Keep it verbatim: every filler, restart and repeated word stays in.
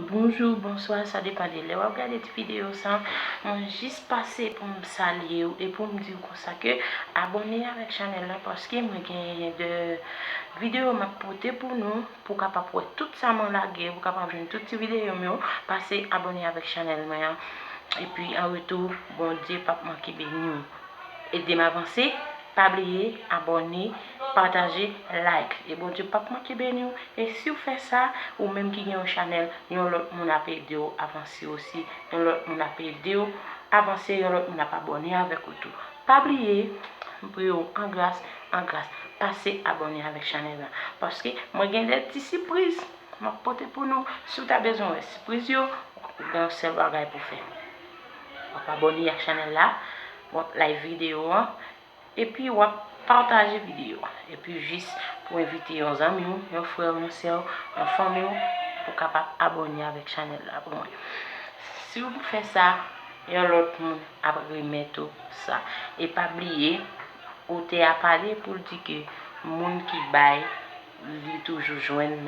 Bonjou, bonswa, sa depann de lè w ap gade ti videyo sa. Mwen jis pase pou m salye w e pou m di w konsa ke abòne avèk chanèl la, paske mwen genyen de videyo m ap pote pou nou, pou w kapab wè tout sa mwen lage, pou w kapab jwenn tout ti videyo m yo. Pase abòne avèk chanèl mwen an. Epi an retou, Bondye p ap manke beni w. Ede m avanse, pa bliye abòne, pataje, like. E Bondye p ap manke beni w. E si w fè sa, ou menm ki gen yon chanèl, yon lòt moun ap ede w avanse osi. Yon lòt moun ap ede w avanse, yon lòt moun ap abòne avèk ou tou. Pa bliye, m priye w an gras, an gras, pase abòne avèk chanèl la. Paske mwen gen de ti sipriz m ap pote pou nou. Si w ta bezwen wè sipriz yo, ou gen yon sèl bagay pou fè. W ap abòne ak chanèl la, w ap like videyo an, epi w ap pataje videyo an. Epi jis pou envite yon zanmi w, yon frè w, yon sè w, yon fanmi w, pou kapab abòne avèk chanèl la pou mwen. Si w fè sa, yon lòt moun ap remèt ou sa. E pa bliye, otè a pale pou l di ke moun ki bay, li toujou jwenn nan